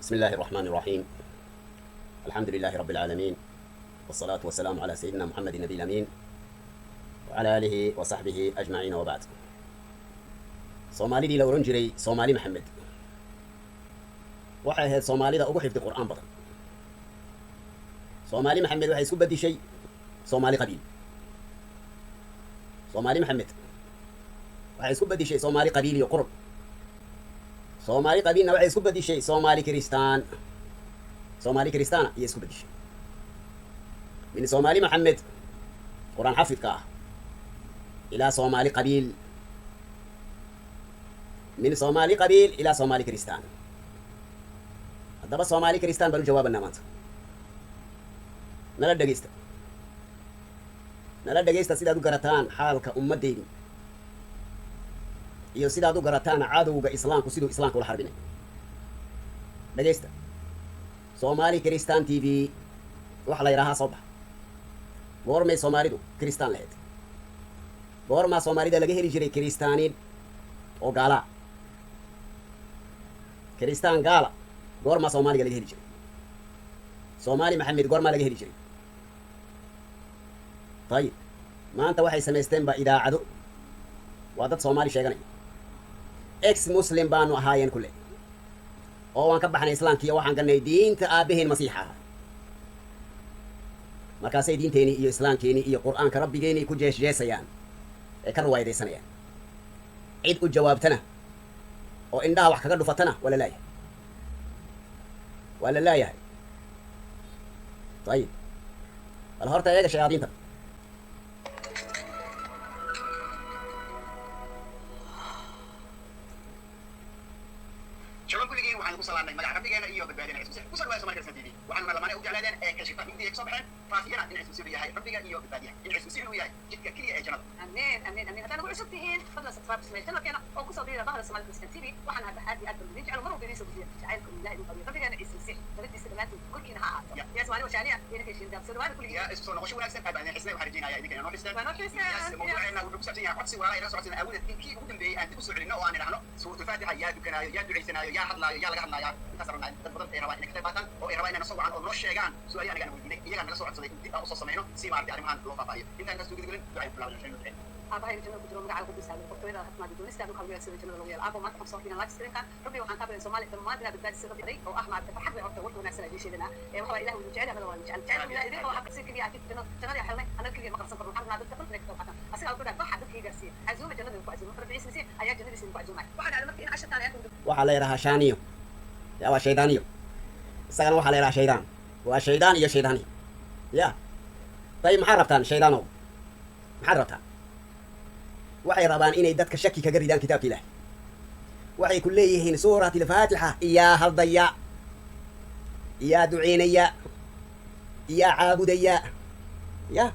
بسم الله الرحمن الرحيم، الحمد لله رب العالمين، والصلاة والسلام على سيدنا محمد النبي الأمين وعلى آله وصحبه أجمعين، وبعد. Soomaalidii la ohan jiray Soomaali Maxamed waxay ahayd Soomaalida ugu xifdi Qur'aan badan. Soomaali Maxamed waxay isku bedishay Soomaali qabiil. Soomaali Maxamed waxay isku bedishay Soomaali qabiil iyo qurub. Soomaali qabiilna waxay isku bedishay Soomaali Kiristaan. Soomaali Kiristaana ayay isku bedishay. Min Soomaali Maxamed Qur-aan xafidka ah ilaa Soomaali qabiil, min Soomaali qabiil ilaa Soomaali Kiristaan. Haddaba Soomaali Kiristaan baan u jawaabanaa maanta. Nala dhegeysta, nala dhegeysta, sidaad u garataan xaalka ummadeyni iyo sidaad u garataan cadowga Islaamku siduu Islaamka ula xarbinay. Dhegeysta, Soomaali Kiristaan TV waxa la yidhahaa soo bax. Goormay Soomaalidu Kiristaan lahayd? Goormaa Soomaalida laga heli jiray Kiristaanin oo gaalaa? Kiristaan gaala goormaa Soomaaliga laga heli jiray? Soomaali Maxamed goormaa laga heli jiray? Ayib, maanta waxay samaysteen ba idaacado. Waa dad Soomaali sheeganaya. Ex Muslim baanu ahaayeen kule oo waan ka baxnay Islaamkiiyo waxaan galnay diinta aabaheen Masiixa ahaa. Markaasay diinteeni iyo Islaamkeeni iyo Qur'aanka Rabbigeeni ku jees jeesayaan ee ka ruwaayadaysanayaan. Cid u jawaabtana oo indhaha wax kaga dhufatana waa la laayahay, waa la laayahay. Ayib, bal horta eega shayaadiinta. Shalom kulligiin, waxaan ku salaamnay magaca Rabbigeena iyo badbaadina Ciise Masiix. Kusoo dhawaada Somali Christian TV. Waxaanu lamaane u jeclaadeen ee kashifa mugdiga ka soo baxeen, faafiyana in Ciise Masiix yahay Rabbiga iyo badbaadiyaha, in Ciise Masiix uu yahay jidka keliya ee jannada. Amiin, amiin, amiin. Haddaad nagu cusub tihiin, fadlan subscribe samee channelkeena oo kusoo biira bahda Somali Christian TV. Waxaan hadda aad iyo aad baan idin jecel mar walba idiin soo gudbiya jacaylka uu Ilaahay u qabiyo Rabbigeena Ciise Masiix. Nabadiisa dhammaantiin korkiina ha ahaato. Yaa Soomaali washaaniya iyo ninka heshiin daab. Soo dhawaada kulligiin. Yaa isku soo noqosho wanaagsan. Aad baan idin xisnay. Waxaan rajaynayaa idinka inaa noo xisteen. Waa noo xiseen. Yes, mawduuceena wuxuu ku saabsan yahay codsi walaala ina socodsan aawadeed in kii ugu dambeeyey aan dib u soo celinno oo aan idhaahno Suuratul Faatixa yaa dukanaayo, yaa ducaysanaayo, yaa hadlaayo, yaa laga hadlaayaa. Intaas rabnaa dad badan ay rabaan inay ka qayb qaataan oo ay rabaan inay na soo wacan oo noo sheegaan su'aalihi anagaan weydiinay. Iyagaa naga soo codsaday in dib aan usoo samayno si maaragtay arrimahan loo faahfaahiyo. Intaan intaas soo gudgelin, ducay ku bilaaban shaynu ducay. Aabahay jannada ku jiro, magacaaga ku bisaabay, boqortooyada hatmaadi, doonistaada u kaalmeeya sida jannada lagu yeelo. Aabo, maanta waxaan soo dhigan live streamkan. Rabbi, waxaan kaa baryan Soomaali dhammaan inaad badbaadisay, Rabbi, oo ah maaragtay farxad bay horta warka wanaagsan aad ii sheeganaa. Ee waxa waa Ilaah wuu jecel yahay, waa jecel jecel Ilaah idinka waxa si kaliya aad jannada jannada xelnay. Annaga kaliya ma qarsan karno, waxaan rabnaa dadka dhan inay ka qayb qaataan. Asiga wuxuu dhahay baxa dadka gaarsiiya casuuma, jannada ku casuuma. Rabbi Ciise Masiix ayaa jannadiisa ku casuumay. Waxaa dhacday marka in casharkaan ayaa Waxaa la yidhahaa shaaniyo, ya waa shaydaaniyo. Isagana waxaa la yidhahaa shaydaan. Waa shaydaan iyo shaydaaniyo. Ya dayib, maxaad rabtaan shaydaanow? Maxaad rabtaan? Waxay rabaan inay dadka shaki kaga ridaan kitaabka Ilahi. Waxay ku leeyihiin suurat alfaatixa iyaa haldaya, iyaa duceynaya, iyaa caabudaya. Ya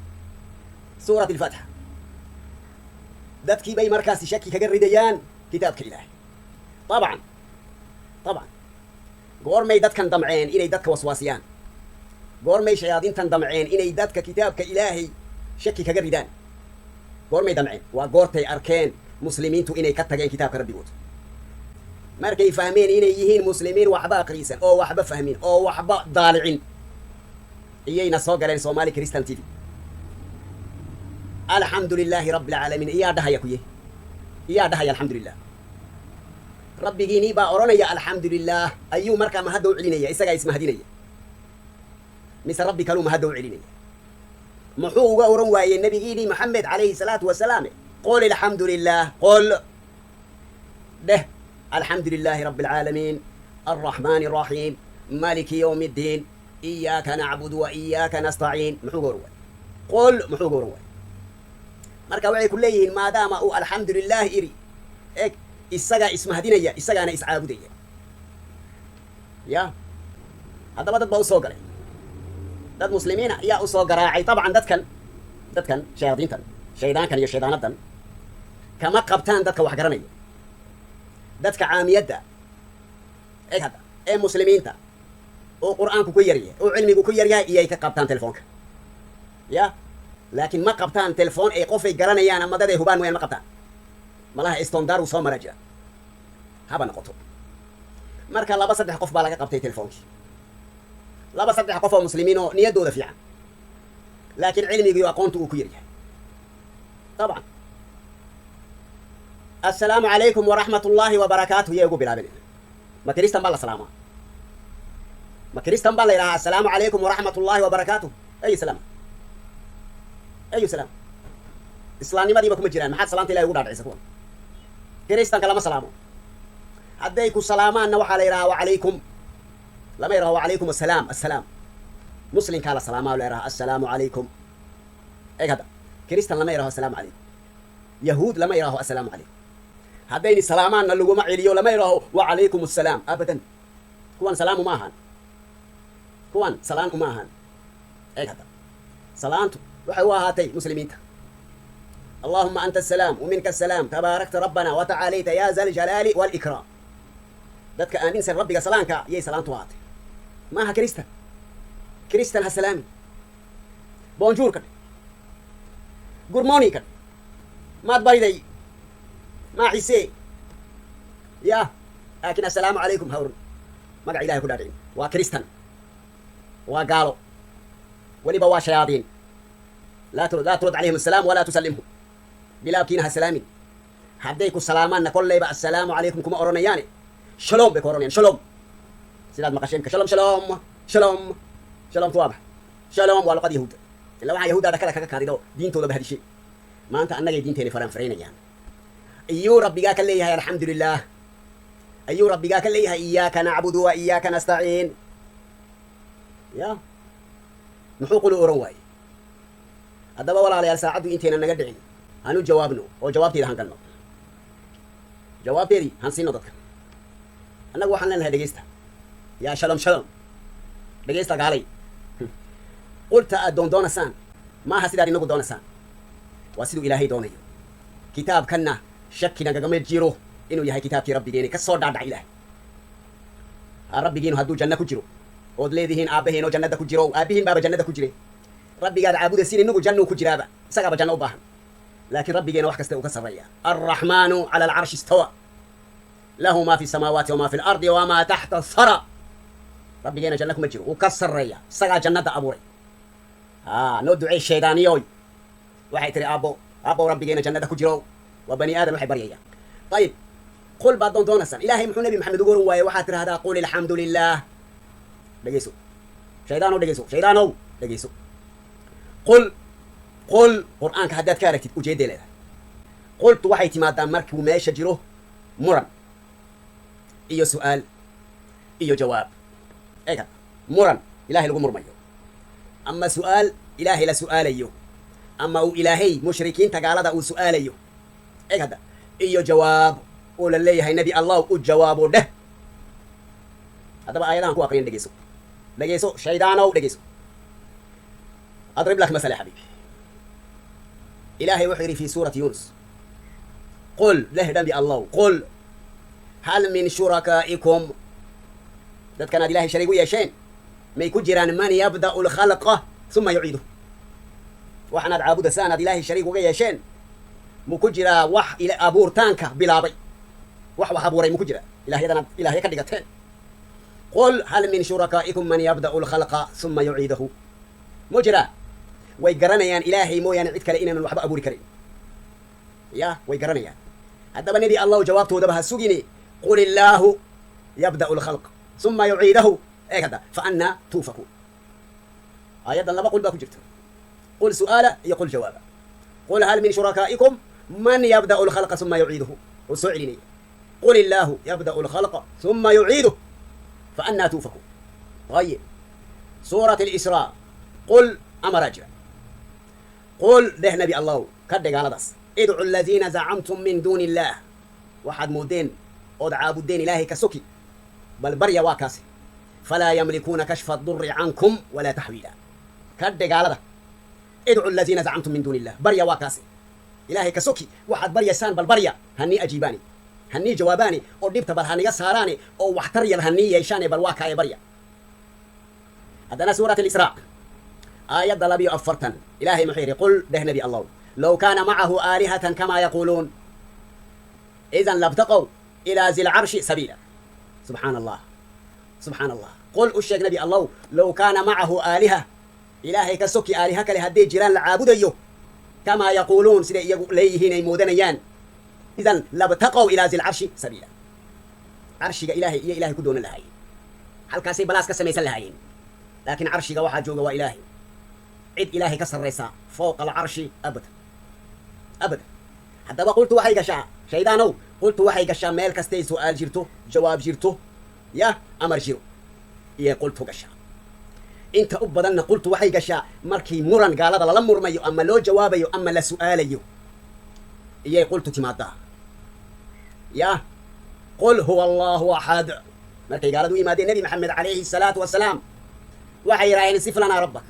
suurat alfaatixa dadkii bay markaasi shaki kaga ridayaan kitaabka Ilaahay. Dabcan, dabcan, goormay dadkan damceen inay dadka waswaasiyaan? Goormay shayaadiintan damceen inay dadka kitaabka Ilaahay shaki kaga ridaan? Goormay damceen? Waa goortay arkeen Muslimiintu inay ka tageen kitaabka Rabbigood. Markay fahmeen inay yihiin Muslimiin waxba aqriisan oo waxba fahmin oo waxba daalicin, iyayna soo galeen Somali Christian TV. Alxamdu lilaahi rabbi alcaalamiin iyaa dhahaya kuye, iyaa dhahaya alxamdu lilah? Rabbigiinii baa odhanaya alxamdu lilah. Ayuu markaa mahadda u celinaya? Isagaa ismahadinaya mise Rabbi kaluu mahadda u celinaya? Muxuu uga oran waayey nabigiinii Maxamed calayhi salaatu wasalaam qul alxamdu lilah? Qol dheh alxamdu lilaahi rabbi alcaalamiin alraxmaani alraxiim maliki yowmi iddiin iyaaka nacbud wa iyaaka nastaciin. Muxuu uga oran waayey? Qol muxuu uga oran waayey? Marka waxay ku leeyihiin maadaama uu alxamdu lilah iri, eg, isagaa ismahadinaya, isagaana iscaabudaya. Ya haddaba dad baa usoo galay, dad Muslimiina ayaa usoo garaacay. Dabcan dadkan shayaadiintan, shaydaankan iyo shaydaanadan kama qabtaan dadka wax garanaya. Dadka caamiyadda, eg hadda, ee Muslimiinta oo Qur'aanku ku yaryahay oo cilmigu ku yaryahay iyay ka qabtaan telefoonka. Ya laakiin ma qabtaan telefoon ay qofay garanayaan ama dad ay hubaan mooyaan ma qabtaan. Malaha standard uu soo maraa jira haba noqoto. Marka laba saddex qof baa laga qabtay telefoonkii, laba saddex qof oo muslimiin oo niyaddooda fiican, laakiin cilmigii aqoontu uu ku yaryahay. Dabcan, "Assalaamu calaykum waraxmat ullaahi wabarakaatuh" yay ugu bilaabeen. Ma Kiristan baa la salaamaa? Ma Kiristan baa la yidhahaa "Assalaamu calaykum waraxmat ullaahi wabarakaatuh"? Ay salaam, ayu salaam, islaamnimadiiba kuma jiraan. Maxaad salaanta Ilahi ugu dhaadhicisa kuwan? Kiristanka lama salaamo. Hadday ku salaamaanna waxaa la yidhahaa "Wacalaykum", lama yidhaho "Wacalaykum assalaam". Assalaam muslimkaa la salaamaa, la yidhaha "Assalaamu calaykum". Eeg hadda, Kiristan lama yidhaho "Assalaamu calaykum", Yahuud lama yidhaho "Assalaamu calaykum". Haddayni salaamaanna laguma celiyo, lama yidhaho "Wacalaykum assalaam" abadan. Kuwan salaamu ma ahan, kuwan salaan uma ahan. Eeg hadda, salaantu waxay u ahaatay muslimiinta. اللهم أنت السلام ومنك السلام تباركت ربنا وتعاليت يا ذا الجلال والإكرام. Dadka aaminsan rabbiga salaanka yay salaantu ahaatay, maaha Kristan. Kristan ha salaami, bonjour ka dheh, good morning ka dheh, maad bariday, maa xisee ya, laakiin "Assalaamu calaykum" ha oran. Magaca Ilahay ku dhaadhicin. Waa Kristan, waa gaalo, weliba waa shayaadiin. لا ترد عليهم السلام ولا تسلمهم. Bilaabkiina ha salaamin. Hadday ku salaamaanna kolleyba "Assalaamu calaykum" kuma odhanayaane, "Shalom" bay ku odhanayaan. Shalom sidaad maqasheen ka shalom, shalom, shalom. Shalomtu waa maxay? Shalom waa luqad Yahuudda. Illa waxaa Yahuudda dhakada kaga kaadido, diintooda bahadishay. Maanta annagay diinteena faranfaraynayaan. Iyuu rabbigaa ka leeyahay "Alxamdu lilah"? Ayuu rabbigaa ka leeyahay "إياك نعبد وإياك نستعين"? Ya muxuu qulu oran waayey? Haddaba walaalayaal, saacaddu intayna naga dhicin hanu jawaabno oo jawaabteeda han galno, jawaabteedii han siino dadka. Annagu waxaan leenahay, dhegeysta yaa shalom, shalom, dhegeysta gaalay. Qulta aad doon doonaysaan maaha sidaad inagu doonaysaan, waa siduu Ilaahay doonayo. Kitaabkanna shaki nagagama jiro inuu yahay kitaabkii rabbigeeni ka soo dhaadhac Ilahay. Ha, rabbigiinu hadduu janno ku jiro ood leedihiin aabbahiin oo jannada ku jiro, aabbihiin baaba jannada ku jire. Rabbigaad caabudaysiin inagu jannuu ku jiraaba, isagaaba janno u baahan. Laakiin rabbigeena wax kasta uu ka sarreeya. الرحمن على العرش استوى له ما في السماوات وما في الأرض وما تحت الثرى. Rabbigeena janno kuma jiro, wuu ka sarreeya, isagaa jannada abuuray. Ha noo ducey shaydaaniyoy. Waxay tihi, "Aabbo, aabbo, rabbigeena jannada ku jiro." Waa bani aadan waxay baryayaan. Ayib, qul baad doon doonaysaan. Ilaahay muxuu Nebi Maxamed ugu oran waayey waxaad tidhahdaa "قل الحمد لله"? Dhegeyso shaydaanow, dhegeyso shaydaanow, dhegeyso. Qul, qul Qur'aanka haddaad ka aragtid ujeedday leedahay. Qultu waxay timaadaa markuu meesha jiro muran iyo su'aal iyo jawaab. Eega, muran Ilahay lagu murmayo, ama su'aal Ilaahay la su'aalayo, ama uu Ilaahay mushrikiinta gaalada uu su'aalayo. Eeg hadda, iyo jawaab oo la leeyahay Nebi Allah u jawaabo dheh. Haddaba aayadahan ku aqriyan dhegeyso, dhegeyso shaydaanow, dhegeyso. أضرب لك مثلا يا حبيبي. Ilaahay wuxuu yidhi في سورة يونس: قل leh nabi Allow, قل هل من شركائكم, dadkan aad Ilahay shariig u yeesheen may ku jiraan, من يبدأ الخلق ثم يعيده? Waxaanaad caabudasaan aad Ilaahay shariig uga yeesheen mu ku jiraa wax abuurtaanka bilaabay, wax abuuray mu ku jira ilaahyadan aad ilaahya ka dhigateen? قل هل من شركائكم من يبدأ الخلق ثم يعيده mu jiraa? Way garanayaan Ilaahay mooyaane cid kale inaanan waxba abuuri karin. Ya, way garanayaan. Haddaba nebi Allahu jawaabtoodaba ha sugini. قل الله يبدأ الخلق ثم يعيده. Eeg hadda, فأنى تؤفكون. Aayaddan laba qul baa ku jirta, qul su'aala iyo qul jawaaba. قل هل من شركائكم من يبدأ الخلق ثم يعيده oo soo celinaya. قل الله يبدأ الخلق ثم يعيده فأنى تؤفكون. طيب, سورة الإسراء qul amaraa jira. Qul dheh nebi Allow, ka dhegaaladaas, ادعوا الذين زعمتم من دون الله, waxaad moodeen ood caabudeen Ilaahay ka soki, bal barya waa kaasi. فلا يملكون كشف الضر عنكم ولا تحويلا. Ka dhegaalada, ادعوا الذين زعمتم من دون الله, barya waa kaasi. Ilaahay ka soki waxaad baryaysaan bal barya, hanii ajiibaani, hanii jawaabaani, oo dhibta bal haniga saaraani, oo waxtar yar hanii yeeshaane, bal waa kaaye barya. Haddana سورة الإسراء aayadda 42 Ilaahay muxuu yidhi? Qul dheh nebi Allow, لو كان معه آلهة كما يقولون إذا لابتغوا إلى ذي العرش سبيلا. Subxaan Allah, subxaan Allah. Qul, u sheeg, Nabi Allow, low kaana macahu aaliha, Ilaahay ka soki aaliha kale hadday jiraan la caabudayo, kamaa yaquuluun, siday iyagu leeyihiin ay moodanayaan, idan labtaqow ilaa zi lcarshi sabiila, carshiga Ilaahay iyo Ilahay ku doonan lahaayeen, halkaasay balaas ka samaysan lahaayeen. Laakiin carshiga waxaa jooga waa Ilaahay. Cid Ilaahay ka sarraysa fowqa alcarshi abada, abada. Haddaba qultu waxay gashaa, shaydaanow, qultu waxay gashaa meel kastay su'aal jirto, jawaab jirto, ya amar jiro iyo qultu gashaa. Inta u badanna qultu waxay gashaa markii muran gaalada lala murmayo ama loo jawaabayo ama la su'aalayo iyay qultu timaadaa. Ya qul huwa Allahu axad, markay gaaladu u yimaadeen Nebi Maxamed calayhi salaatu wasalaam, waxay yidhaaheen: sif lanaa rabbak,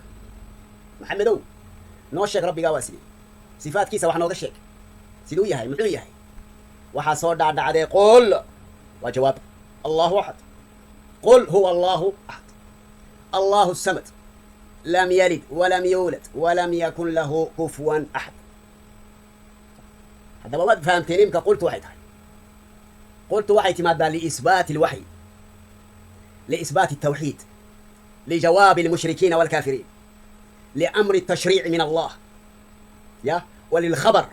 Maxamedow, noo sheeg rabbigaa waa sidee, sifaadkiisa wax nooga sheeg, siduu yahay, muxuu yahay? Waxaa soo dhaadhacday qul, waa jawaab: Allahu axad. Qul huwa Allahu axad, Allahu samad, lam yalid walam yuulad walam yakun lahu kufuwan axad. Haddaba waad fahamteen imka qultu waxay tahay. Qultu waxay timaadaa liisbaati alwaxyi, liisbaati altawxiid, lijawaabi almushrikiina walkaafiriin, liamri الtashriici min Allah ya walilkhabar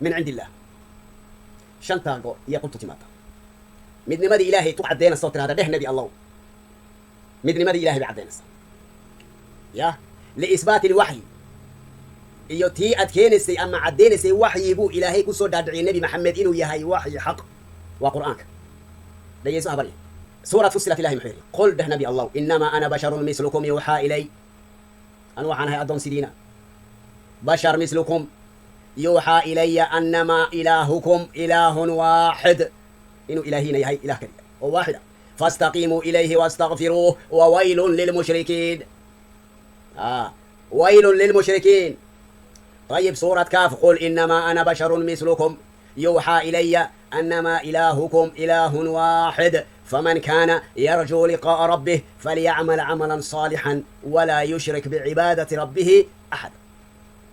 min cindi illah. Shantaa goor iyo qultu timaada. Midnimadii Ilaahay tu caddaynaysa oo tirahda: dheh, Nebi Allow, midnimadii Ilahay bay caddaynaysaa. Ya liisbaati alwaxyi iyo tii aad keenaysay ama caddaynaysay waxyiguu Ilaahay ku soo dhaadhiciyay Nebi Maxamed inuu yahay waxyi xaq, waa Qur'aanka. Dhegeyso, habarya. Suurat Fusilat, Ilahay muxuu yidhi? Qul, dheh, Nabi Allow, innamaa ana basharun mislukum yuuxaa ilay, anu waxaan ahay addoon sidiina, bashar mislukum, yuuxaa ilaya annamaa ilaahukum ilaahun waaxid, inuu ilaahiina yahay ilah keliya oo waaxida, fastaqiimuu ilayhi wastakfiruuh, wawaylun lilmushrikiin. Waylun lilmushrikiin. طيب، سورة كاف: قل إنما أنا بشر مثلكم يوحى إلي أنما إلهكم إله واحد، فمن كان يرجو لقاء ربه فليعمل عملا صالحا ولا يشرك بعبادة ربه أحد.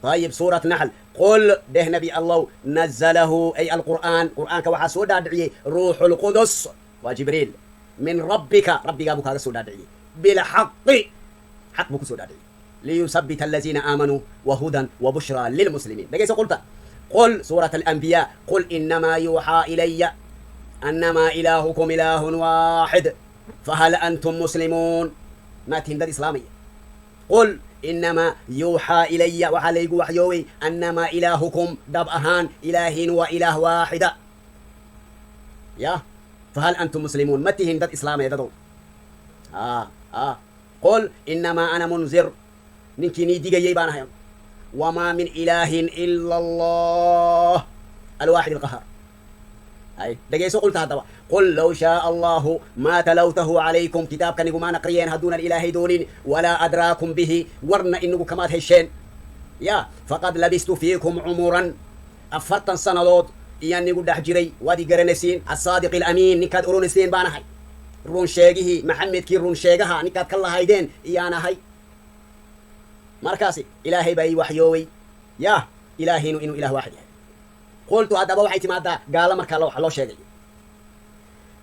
طيب، سورة نحل: قل, dheh, Nabi Allow, نزله, أي القرآن, qur'aanka waxaa soo dhaadhiciyey ruuxu lqudus, waa Jibriil, min rabbika, rabbigaa buu kaaga soo dhaadhiciyey, bilxaqi, xaq buu ku soo dhaadhiciyey, liyuthabbita aladiina aamanuu wahudan wabushraa lilmuslimiin. Dhegeyso qulta. Qul, suurat alanbiyaa: qul inamaa yuuxaa ilaya annamaa ilaahukum ilaahun waaxid, fahal antum muslimuun? Maa tihin dad islaamaya? Qul inamaa yuuxaa ilaya, waxaa laygu waxyooway, annamaa ilaahukum, dhab ahaan ilaahiin waa ilaah waaxida, ya fahal antum muslimuun? Ma tihin dad islaamaya, dadow? Qul inamaa ana munzir, ninkii nii digayay baan ahay, wamaa min ilaahin ila Allah alwaaxid alqahaar. Ay, dhegeyso qulta. Haddaba: qul low shaaa Allahu maa talawtahu calaykum, kitaabkan igumaan aqriyeen hadduunan Ilaahay doonin, walaa adraakum bihi, warna inagu kamaad hesheen, ya faqad labistu fiikum cumuran, 40 sannadood iyaan igu dhex jiray, waad i garanaysiin, asaadiq alamiin ninkaad oranayseen baan ahay, run sheegihii, Maxamedkii run sheegaha ninkaad ka lahaydeen iyaan ahay. Markaasi Ilaahay baa ii waxyooway yah ilaahinu inuu ilaah waaxid yahay. Qultu haddaba waxay timaadaa gaalo markaa wax loo sheegayo,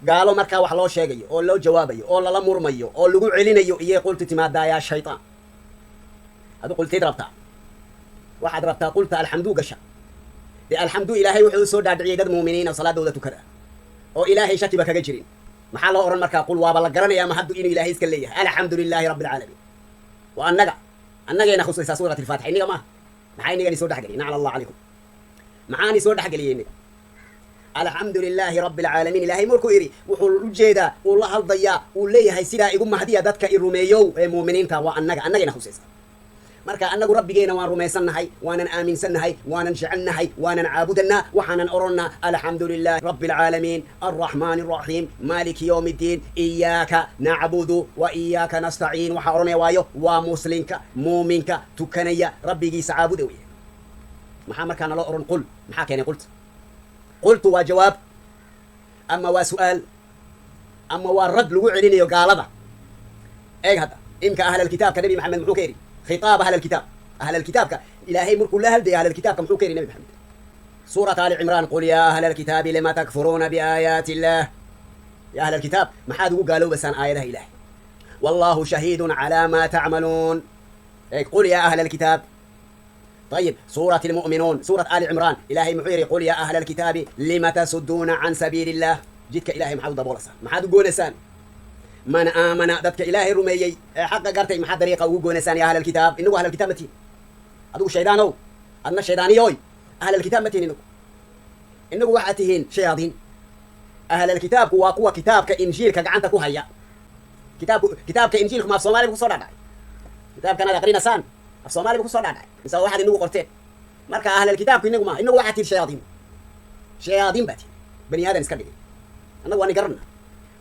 gaalo markaa wax loo sheegayo oo loo jawaabayo oo lala murmayo oo lagu celinayo iyay qultu timaadaa. Yaa shaytaan, adu qultayd rabtaa? Waxaad rabtaa qulta alxamdu gasha. Dee alxamdu Ilaahay wuxuu usoo dhaadhiciyey dad muuminiin oo salaadooda tukada oo Ilaahay shakiba kaga jirin. Maxaa loo odhan markaa qul? Waaba la garanayaa ma haddu inuu Ilaahay iska leeyahay alxamdu lilaahi rabbi alcaalamiin. Waa annaga, annagayna khusaysaa suurat alfaatixa, inniga maaha. Maxaa inigani soo dhexgeliyay? Nacla Allah calaykum, maxaani soo dhexgeliyey inniga? Alxamdu lilaahi rabbi alcaalamiin Ilaahay markuu yidhi, wuxuu u jeedaa, uu la hadlayaa, uu leeyahay: sidaa igu mahdiya dadka i rumeeyow ee muuminiinta. Waa annaga, annagayna khusaysaa. Marka annagu rabbigeena waan rumaysannahay, waanan aaminsannahay, waanan jecelnahay, waanan caabudannaa. Waxaanan odhannaa: alxamdu lilahi rabbi alcaalamiin, alraxmaani alraxiim, maaliki yowmi iddiin, iyaaka nacbudu wa iyaaka nastaciin. Waxaa odhanaya waayo waa muslimka muuminka tukanaya, rabbigiisa caabuda wey. Maxaa markaa naloo odhan qul? Maxaa keenay qulta? Qultu waa jawaab ama waa su'aal ama waa rad lagu celinayo gaalada. Eeg hadda imka ahlalkitaabka Nabi Maxamed muxuu ka yidhi? Khitaab ahlalkitaab, ahlalkitaabka Ilaahay markuu la hadlaya ahlalkitaabka muxuu ka yidhi Nabi Maxamed? Suurat Ali Cimraan: qul yaa ahla alkitaabi lima takfuruuna biaayaati illah. Ya ahla alkitaab, maxaad ugu gaaloobaysaan aayadaha Ilaahay? Wallahu shahiidun calaa maa tacmaluun. Qul yaa ahla alkitaab. طيب، سورة المؤمنون، سورة آل عمران، إلهي muxuu yiri: قل يا أهل الكتاب لم تصدون عن سبيل الله. Jidka Ilaahay maxaad u daboolasaan? Maxaad u goonaysaan? Man aamana, dadka Ilaahay rumeeyey ee xaqa gartay, maxaad dariiqa ugu goonaysaan? Ya ahla alkitaab, inagu ahla alkitaab ma tihin. Adigu shaydaanow, adna shaydaaniyoy, ahla alkitaab ma tihin inagu. Inagu waxaad tihiin shayaadiin. Ahlalkitaabku waa kuwa kitaabka Injiilka gacanta ku haya. Kitaabku, kitaabka Injiilku ma af Soomaaliga kusoo dhadhacay? Kitaabkan aad aqrinasaan af Soomaaliga kusoo dhadhacay mise waxaad inagu qorteen? Marka ahlalkitaabku inagu ma, inagu waxaad tihiin shayaadiin. Shayaadiin baa tihin, bani aadan iska dhigay. Annagu waa ni garanna.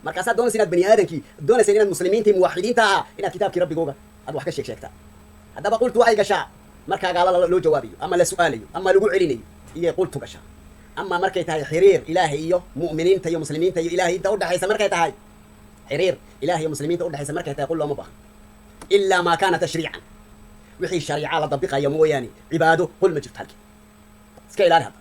Markaasaad doonaysa inaad bani aadankii doonaysa inaad muslimiintii muwaxidiinta ahaa inaad kitaabkii rabbigooga aad wax ka sheeg sheegtaa. Haddaba qultu waxay gashaa markaa gaalada loo jawaabayo ama la su'aalayo ama lagu celinayo iyay qultu gashaa. Ama markay tahay xiriir Ilaahay iyo mu'miniinta iyo muslimiinta iyo Ilahay inta udhexaysa, markay tahay xiriir Ilahay iyo muslimiinta udhexaysa markay tahay, qul looma baahno, ilaa maa kaana tashriican, wixii shariica la dabiqaya mooyaane. Cibaado qul ma jirto halkii, iska ilaali. Hadda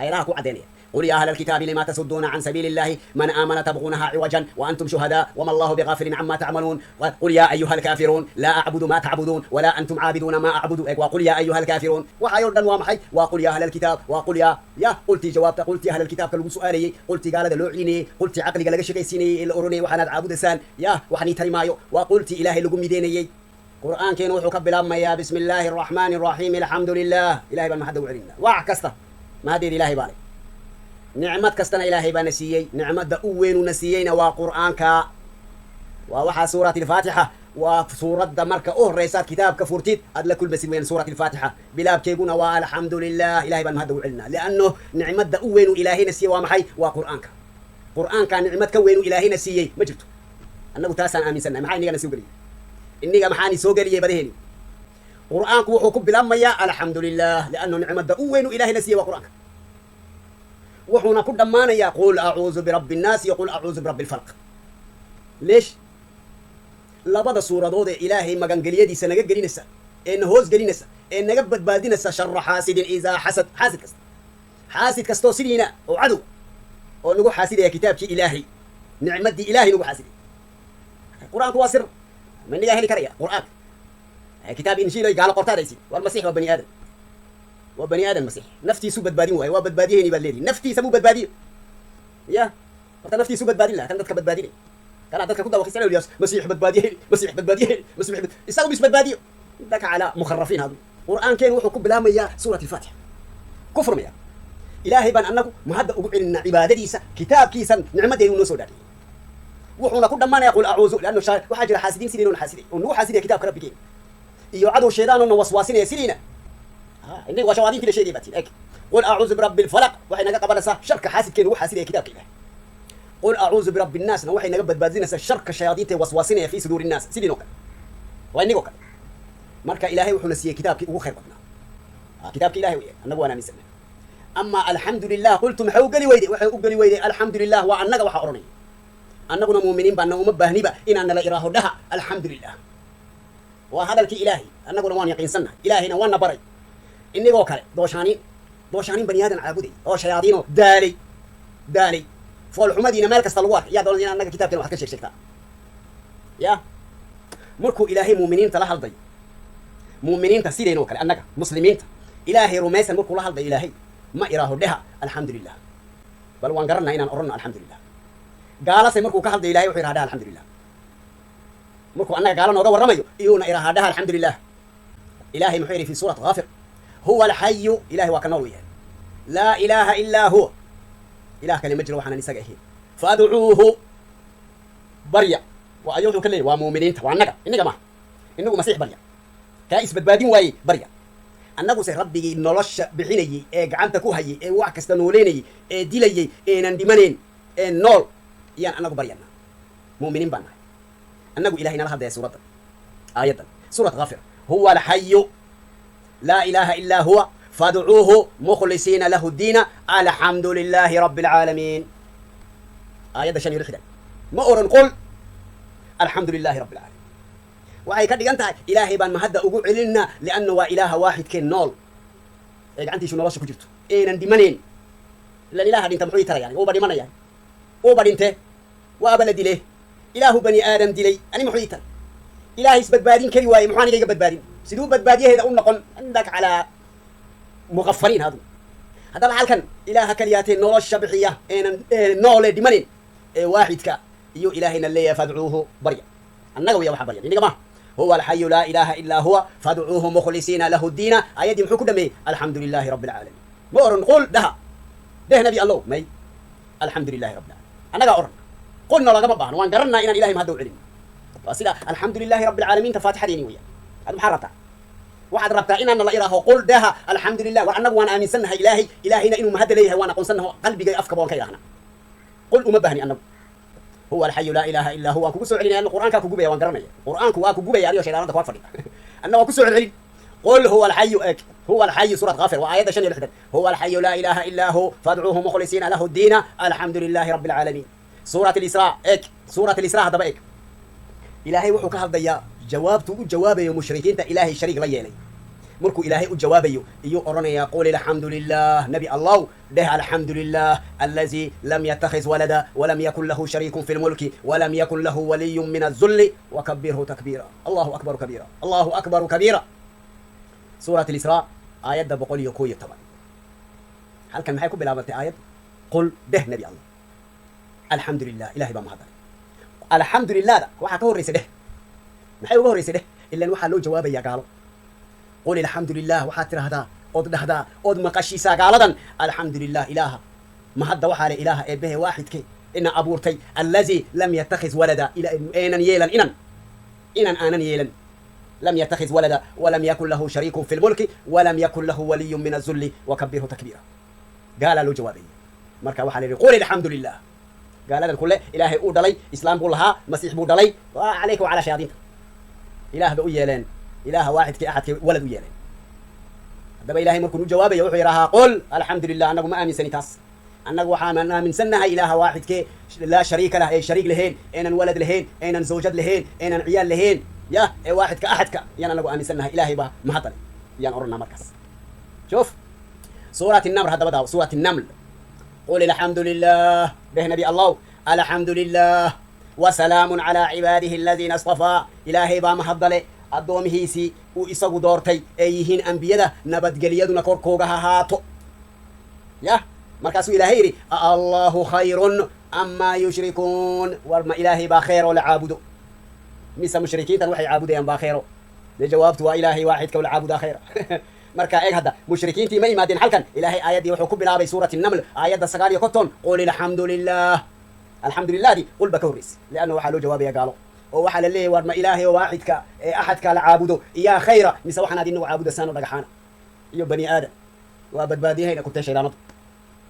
ayadaha ku caddeynaya: قل يا أهل الكتاب لما تصدون عن سبيل الله من آمن تبغونها عوجا وأنتم شهداء وما الله بغافل عما تعملون. قل يا أيها الكافرون لا أعبد ما تعبدون ولا أنتم عابدون ما أعبد. وقل يا أيها الكافرون waxay oo dhan waa maxay? Waa qul ya ahla alkitaab, waa qul ya qultii jawaabta, qultii ahla alkitaabka lagu su'aalayey, qultii gaalada loo celinayey, qultii caqliga laga shaqaysiinayey ee la oranayay waxaanaad caabudaysaan ya waxanii tari maayo, waa qultii Ilaahay lagu mideynayey. Qur'aankeenu wuxuu ka bilaabmayaa bismi illaahi araxmaani araxiim, alxamdu lilah. Ilahay baan mahadda u celinaa. Wax kasta mahaddeeda Ilaahay baa leh, nicmad kastana Ilaahay baana siiyey. Nicmadda u weynuna siiyeyna waa Qur'aanka. Waa waxaa suurat alfaatixa, waa suuradda marka u horraysaad kitaabka furtid aad la kulmasid weyn, suurat alfaatixa. Bilaabkeeguna waa alxamdu lilah. Ilahay baan mahadda u celinaa, lianno nicmadda u weynu Ilaahayna siiyey waa maxay? Waa Qur'aanka. Qur'aanka nicmad ka weynu Ilaahayna siiyey ma jirto. Annagu taasaan aaminsannahay. Maxaa inigana soo geliyey? Iniga maxaani soo geliyey badaheeni? Qur'aanku wuxuu ku bilaabmayaa alxamdu lilah, liannu nicmadda u weynu Ilahayna siiyey waa Qur'aanka. Wuxuuna ku dhammaanayaa qul acuudu birabbi innaas iyo qul acuudu birabbi alfalaq. Leesh? Labada suuradood ee Ilaahay magangeliyadiisa naga gelinaysa, ee na hoos gelinaysa, ee naga badbaadinaysa shara xaasidin idaa xasad, xaasid kasta, xaasid kastoo sidiina oo cadow oo nagu xaasidaya kitaabkii Ilaahay, nicmaddii Ilaahay nagu xaasiday. Qur-aanku waa sir. Ma inagaa heli karaya Qur'aanka? Kitaab Injiil oy gaalo qortaadaysid. War Masiix waa bani aadam, waa bani aadam. Masiix naftiisu badbaadin waayo. Waa badbaadiyahayni baad leedihi. Naftiisa muu badbaadiyo? Ya horta naftiisu badbaadin laha kan dadka badbaadinay, kanaa dadka ku dawaqisana. Masiix badbaadiyahayni, Masiix badbaadiyahayni, Masiix isagu mis badbaadiyo daka calaa mukharafiin. Hadu Qur'aankeenu wuxuu ku bilaabmayaa suurat alfaatixa. Kufr maya? Ilaahay baan annagu mahadda ugu celinaa cibaadadiisa, kitaabkiisan nicmadeedu noo soo dhaadhiyey. Wuxuuna ku dhammaanaya qul acuudu, lianno waxaa jira xaasidiin sidiina xaasiday oo nagu xaasidaya kitaabka rabbigeena, iyo cadow shaydaanona waswaasinaya sidiina. Innaga waa shawaadiintii la sheegay baa tiin. Eg, qul acuudu birabbi alfalaq waxay naga qabanaysaa sharka xaasidkeena ugu xaasidaya kitaabka Ilahay. Qul acuudu birabbi innaasna waxay naga badbaadinaysaa sharka shayaadiinta ee waswaasinaya fi suduuri innaas, sidiin oo kale, waa inigoo kale. Marka Ilaahay wuxuuna siiyey kitaabkii ugu khayr badnaa. Kitaabki Ilahay wey, annagu waan aaminsanay. Ama alxamdu lilah qultu maxay u geli weyday? Waxay u geli weyday alxamdu lilah waa annaga waxaa odhanaya. Annaguna muuminiin baana, uma baahniba inaan nala iraaho dhaha alxamdu lilah. Waa hadalkii Ilaahay, annaguna waan yaqiinsannahay, Ilaahayna waana baray. Inigoo kale dooshaaniin, dooshaaniin bani aadan caabuday oo shayaadiinoo daalay, daalay, foolxumadiina meel kasta lagu arkay, yaa doonaya in annaga kitaabkeena waxad ka sheeg sheegtaa? Ya markuu Ilaahay muuminiinta la hadlayo, muuminiinta sidaynoo kale, annaga muslimiinta Ilaahay rumaysan, markuu la hadlayo Ilaahay ma iraaho dheha alxamdu lilah, bal waan garanaa inaan odhanno alxamdu lilah. Gaalase markuu ka hadlayo Ilahay wuxuu yidhaha dhaha alxamdu lilah. Markuu annaga gaala nooga warramayo iyuuna iraahaa dhaha alxamdu lilah. Ilahay muxuu yidhi fi suurat Ghaafir? Huwa alxayu, Ilahay waa ka nool yahay, laa ilaaha ilaa huwa, ilah kale ma jiro waxaanan isaga ahayn, faadcuuhu, barya. Waa ayo wuxuu ka leeyahy? Waa muuminiinta, waa annaga, innaga maaha. Inagu Masiix barya, kaa isbadbaadin waayey barya. Annaguse rabbigii nolosha bixinayey ee gacanta ku hayay ee wax kasta nooleynayey ee dilayey eenan dhimanayn ee nool iyaan annagu baryana. Mu'miniin baan nahay annagu. Ilahay nala hadlaya suuraddan, aayaddan suurat Ghafir: huwa alxayu laa ilaaha ilaa huwa fadcuuhu mukhlisiina lahu ddiina alxamdu lilaahi rabbi alcaalamiin. Aayadda 65 ma oran qul alxamdu lilaahi rabbi alcaalamiin. Waxay ka dhigan tahay Ilaahay baan mahadda ugu celinaa, lianna waa ilaaha waaxidkeen nool ee gacantiisu nolosha ku jirto eenan dhimanayn. Ilan ilaha dhinta muxuu ii taraya? Uuba dhimanaya, uuba dhinte. Waaba la dile. Ilaahu bani aadam dilay ani muxuu ii taray? Ilaahay isbadbaadin kari waaye, muxuu aniga iga badbaadin? Siduu badbaadiyaheeda u noqon? Cindak calaa muqafaliin hadu. Haddaba halkan Ilaaha kaliyaatee nolosha bixiya eenan noole dhimanin ee waaxidka iyo Ilaahayna leeyahay, fadcuuhu, barya. Annaga waya waxa baryan, iniga ma. Huwa alxayu laa ilaaha ilaa huwa fadcuuhu mukhlisiina lahu diina. Ayaddii muxuu ku dhameeyey? Alxamdu lilaahi rabbi alcaalamiin. Ma oran qul dhaha, dheh Nabi Allow, may. Alxamdu lilahi rabbi alcaalamiin annagaa oran, qulna lagama baahno. Waan garannaa inaan Ilahay mahadda u celin. Waa sida alxamdu lilahi rabbi alcaalamiin ta faatixadeeni weeyaan. Adu maxaa rabtaa? Waxaad rabtaa inaana la idhaaho qul dhaha alxamdu lilah. War annagu waan aaminsannahay Ilaahay, Ilaahayna inuu mahadda leeyahay waan aqoonsannaho, qalbiga iyo afkaba waan ka idhahnaa. Qul uma baahni annagu. Huwa alxayu laa ilaaha illaa huwa, waan kugu soo celinaya. Qur'aankaa ku gubaya, waan garanaya. Qur'aanku waa ku gubaya adigoo shaydaanada ku ag fadhiya. Anna waan ku soo celcelin. Qul huwa alxayu, eg, huwa alxayu, suurat Qaafir, waa aayadda 65. Huwa alxayu laa ilaaha illaa hu fadcuuhu mukhlisiina lahu diina, alxamdu lilahi rabbi alcaalamiin. Suurat Alisraa, eg, suurat Alisraa. Haddaba eg, Ilaahay wuxuu ka hadlayaa jawaabtuu u jawaabayo mushrikiinta Ilaahay shariik la yeelay. Markuu Ilaahay u jawaabayo iyuu odhanayaa: qul alxamdu lilah, Nabi Allow dheh, alxamdu lilah alladii lam yatakhiz walada walam yakun lahu shariikun fi lmulki walam yakun lahu waliyun min azulli wakabirhu takbiira, Allahu akbaru kabiira, Allahu akbaru kabiira. Suurat Alisraa, aayadda 111. Halkan maxay ku bilaabantay aayad? Qul, dheh Nabi Allah, alxamdu lilah, Ilahay baa mahadalay. Alxamdu lilahda waxaa ka horraysa dheh. Maxay uga horraysay dheh? Ilan waxaa loo jawaabayaa gaalo. Qul alxamdu lilah, waxaad tidhaahdaa ood dhahdaa ood maqashiisaa gaaladan: alxamdu lilah, Ilaaha mahadda waxaa le Ilaaha eebbehe waaxidke ina abuurtay, alladii lam yatakhiz walada, eenan yeelan inan, inan aanan yeelan, lam yatakhiz walada walam yakun lahu shariikun fi lmulki walam yakun lahu waliyun min azulli wakabirhu takbiira. Gaalaa loo jawaabaya. Marka waxaa la yidhi: qul alxamdu lilah. Gaaladan kule Ilaahay uu dhalay, islaam buu lahaa, Masiix buu dhalay, waa calayka wa calaa shayaadiinta. Ilaah ba u yeeleen, Ilaaha waaxidkii axadkii walad u yeeleen. Haddaba Ilahay markuu nu jawaabaya wuxuu yidhahaa: qul alxamdu lilah. Annagu ma aaminsani taas. Annagu waxaan aaminsannahay Ilaaha waaxidkee laa shariika lah, ee shariik lahayn, eenan walad lahayn, eenan zawjad lahayn, eenan ciyaal lahayn, ya ee waaxidka axadka yaan annagu aaminsannahay. Ilaahay baa mahadale yaan odhanaa markaas. Shuf suurat Annamr. Haddaba daawo suurat Annaml. Qul alxamdu lilah, dheh Nabi Allow, alxamdu lilah wasalaamun calaa cibaadihi aladiina istafaa. Ilaahay baa mahadale, addoomihiisii uu isagu doortay ee yihiin ambiyada, nabadgelyaduna korkooga ha haato. Yah, markaasuu Ilaahay yidhi: Allahu khayrun amaa yushrikuun. War ma Ilaahay baa kheer oo la caabudo, mise mushrikiintan waxay caabudayaan baa kheero? Dee jawaabtu waa Ilaahay waaxidka oo la caabudaa khayra. Marka eeg hadda, mushrikiintii ma imaadeen halkan. Ilaahay aayaddii wuxuu ku bilaabay suurati Naml, aayadda 59: qul alxamdu lilah. Alxamdu lilahdi qul ba ka horreysay, lianna waxaa loo jawaabaya gaalo oo waxaa la leeyahy: war ma Ilaahay oo waaxidka ee axadka la caabudo iyaa khayra, mise waxaan ad inagu caabudasaan oo dhagaxaana iyo bani aadam? Waa badbaadiyahayna kurtee shaydaanadu.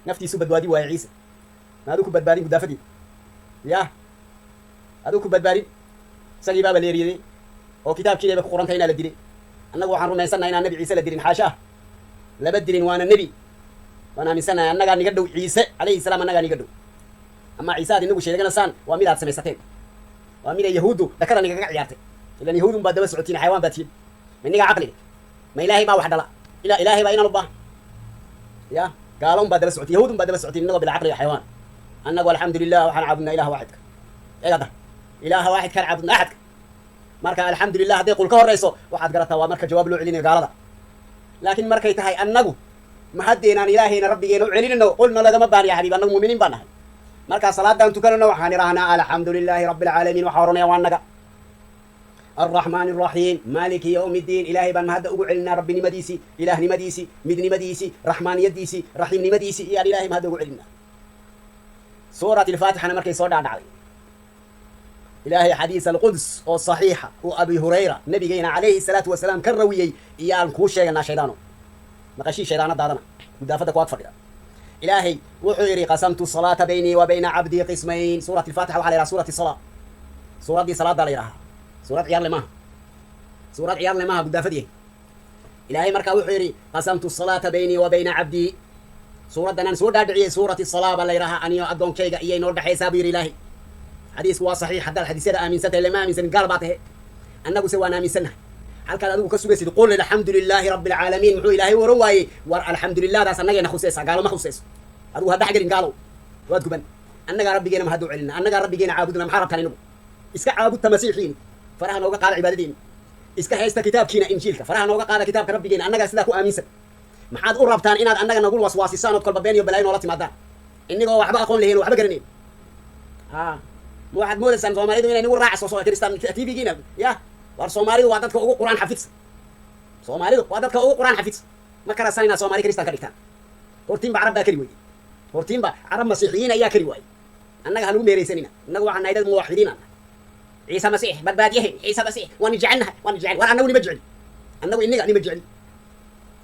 Naftiisu badbaadi waaye Ciise, ma aduu ku badbaadin? Gudaafadii yah, aduu ku badbaadin? Isagii baaba leeriyaday oo kitaabkiinayba ku qorantay inaa la dilay. Annagu waxaan rumaysannahay inaan Nabi Ciise la dilin. Xaasha ah, lama dilin, waana nebi, waan aaminsannahay. Annagaa niga dhow Ciise calayhi salaam, annagaa niga dhow. Ama Ciise aad inagu sheeganaysaan waa mid aad samaysateen, waa mid ay Yahuuddu dhakada nigaga ciyaartay. Ilan Yahuudun baad daba socotiin, xayawaan baad tihiin. Ma inagaa caqliga? Ma Ilaahay baa wax dhala? Ila Ilaahay baa inaan u baahan ya. Gaalo un baad daba socotiin, Yahuud un baad daba socotiin, inagoo bila caqliga, xayawaan. Annagu alxamdu lilah waxaan caabudnaa Ilaha waaxidka. Eegada, Ilaaha waaxidkaan caabudnaa, axadka. Marka alxamdu lilah hadday qul ka horrayso, waxaad garataa waa marka jawaab loo celinayo gaalada. Laakiin markay tahay annagu mahaddeenaan Ilaahayna rabbigeena u celinayno, qulna lagama baan ya xabiib. Annagu muuminiin baan nahay. Markaa salaadaan tukanayno waxaan idhaahnaa alxamdu lilaahi rabbi alcaalamiin. Waxaa oranaya waa annaga. Alraxmaan alraxiim, maaliki yowmi ddiin. Ilaahay baan mahadda ugu celinaa rabbinimadiisii, ilaahnimadiisii, midnimadiisii, raxmaaniyadiisii, raxiimnimadiisii iyaan Ilahay mahadda ugu celinaa. Suurat Alfaatixana markay soo dhaadhacday, Ilaahay xadiis alquds oo saxiixa uu Abi Hurayra nabigeena calayhi salaatu wasalaam ka rawiyey iyaan kuu sheeganaa. Shaydaano maqashii, shaydaanadaadana gudaafadda ku ag fadhida. Ilaahay wuxuu yidhi: qasamtu salaata baynii wa bayna cabdii qismayn. Suurat Alfatixa waxa la yidhaha suurati salaa, suuraddii salaaddaa la yidhahaa. Suurad ciyaar le maaha, suurad ciyaar le maaha, gudaafadii. Ilaahay markaa wuxuu yidhi: qasamtu salaata baynii wa bayna cabdii. Suuraddan aan soo dhaadhiciyey suurati salaa baa la yidhahaa. Aniyo addoonkayga iyay noo dhexaysaa buu yidhi Ilaahay. Xadiisku waa saxiix. Haddaad xadiisyada aaminsantahay, lama aaminsanin, gaal baa tahe. Annaguse waan aaminsannahay. Halkaad adigu ka sugaysid qul alxamdu lilaahi rabbi alcaalamiin, muxuu Ilaahay u oran waayey? War alxamdu lilahdaas annagayna khusaysaa, gaalo ma khusayso. Adigu ha dhex gelin, gaalow, waad guban. Annagaa Rabbigeena mahad u celina, annagaa Rabbigeena caabudna. Maxaa rabtaan inagu? Iska caabudta Masiixiin, faraha nooga qaada cibaadadiina. Iska haysta kitaabkiina Injiilka, faraha nooga qaada kitaabka Rabbigeena. Annagaa sidaa ku aaminsan. Maxaad u rabtaan inaad annaga nagu waswaasisaan ood kolba been iyo balaayo noola timaadaan, inigoo waxba aqoon lahayn oo waxba garanayn? Ha, ma waxaad moodaysaan Soomaalidu inay nagu raacso soo Kristaan TV-giina? Ya war, Soomaalidu waa dadka ugu Qur'aan xafidsan. Soomaalidu waa dadka ugu Qur'aan xafidsan. Ma karasan inaad Soomaali Kristaan ka dhigtaan. Hortiinba Carab baa kari weyday, hortiinba Carab Masiixiyiin ayaa kari waayey. Annaga hanugu meeraysanina. Annagu waxaan nahay dad muwaxidiin aan. Ciise Masiix badbaadiyahe, Ciise Masiix waanu jecelnahay, waanu jecel. War, annagu nima jecli, annagu inniga nima jecli.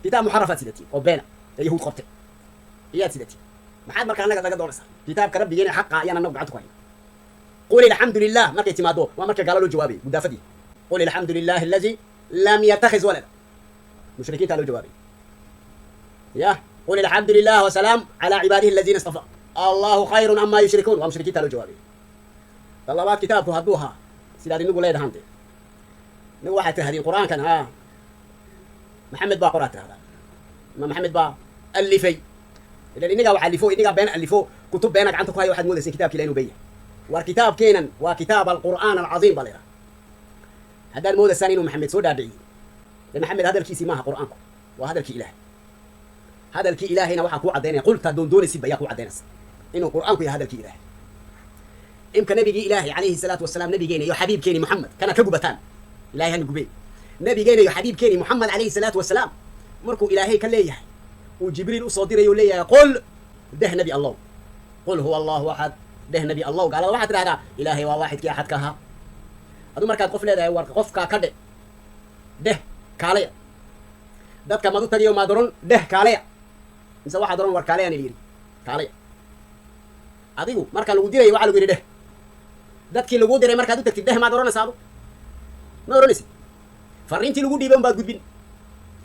Kitaab muxarafaad sidatiin oo beena ee Yahuud qortay iyaad sidatiin. Maxaad marka annaga naga doonaysaa? Kitaabka Rabbigeena xaqa ayaan annagu gacanta ku hayna. Qul alxamdu lilah markay timaado, waa marka gaalo loo jawaabay gudaafadii. Qul alxamdu lilahi aladi lam yatakhiz walada, mushrikiintaa loo jawaabay. Ya qul alxamdu lilah wasalaam calaa cibaadihi aladiina istafa, allahu khayrun ama yushrikuun. Waa mushrikiintaa loo jawaabay. Ta labaad, kitaabku hadduu ahaa sidaad inagu leedahan, de inagu waxaad tirahdeen Qur-aankan ha Maxamed baa qoraa tirahdaa, ma Maxamed baa alifay? Ilan inagaa wax alifo, inagaa been alifo, kutub beena gacanta ku haya. Waxaad moodaysa kitabka Ilahi inuu been yahay. War, kitaabkeenan waa kitaab alqur'aan alcadiim baa la yidhaha. Haddaad moodaysaan inuu Maxamed soo dhaadhiciyey, de Maxamed hadalkiisii maaha Qur'aanku, waa hadalkii Ilahay. Hadalkii Ilaahayna waxaa kuu caddaynaya qulta doondoonaysid ayaa kuu caddaynaysa inuu Qur'aanku yahay hadalkii Ilaahay. Imka nabigii Ilaahay calayhi salaatu wasalaam, nabigeena iyo xabiibkeeni Moxamed, kana ka gubataan, Ilahay hana gubeen. Nabigeena iyo xabiibkeeni Moxamed calayhi salaatu wasalaam, markuu Ilaahay ka leeyahay, uu Jibriil usoo diray, uu leeyahay: "Qul," deh Nebi Allow, "qul huwa Allahu axad." Deh Nebi Allow, gaalada waxaad tidhahdaa Ilaahay waa waaxidkii axadka ahaa. Adu markaad qof leedahay war qofkaa ka dhe, dheh kaalaya, dadka mad u tagiyo maad oran dheh kaalaya, mise waxaad oran war kaalayaan yidhi kaalaya? Adigu marka lagu dirayo waxaa lagu yidhi dheh. Dadkii lagu diray markaad u tagtid, dheh maad oranaysaa? Adu ma oranaysid. Fariintii lagu dhiiban baad gudbin.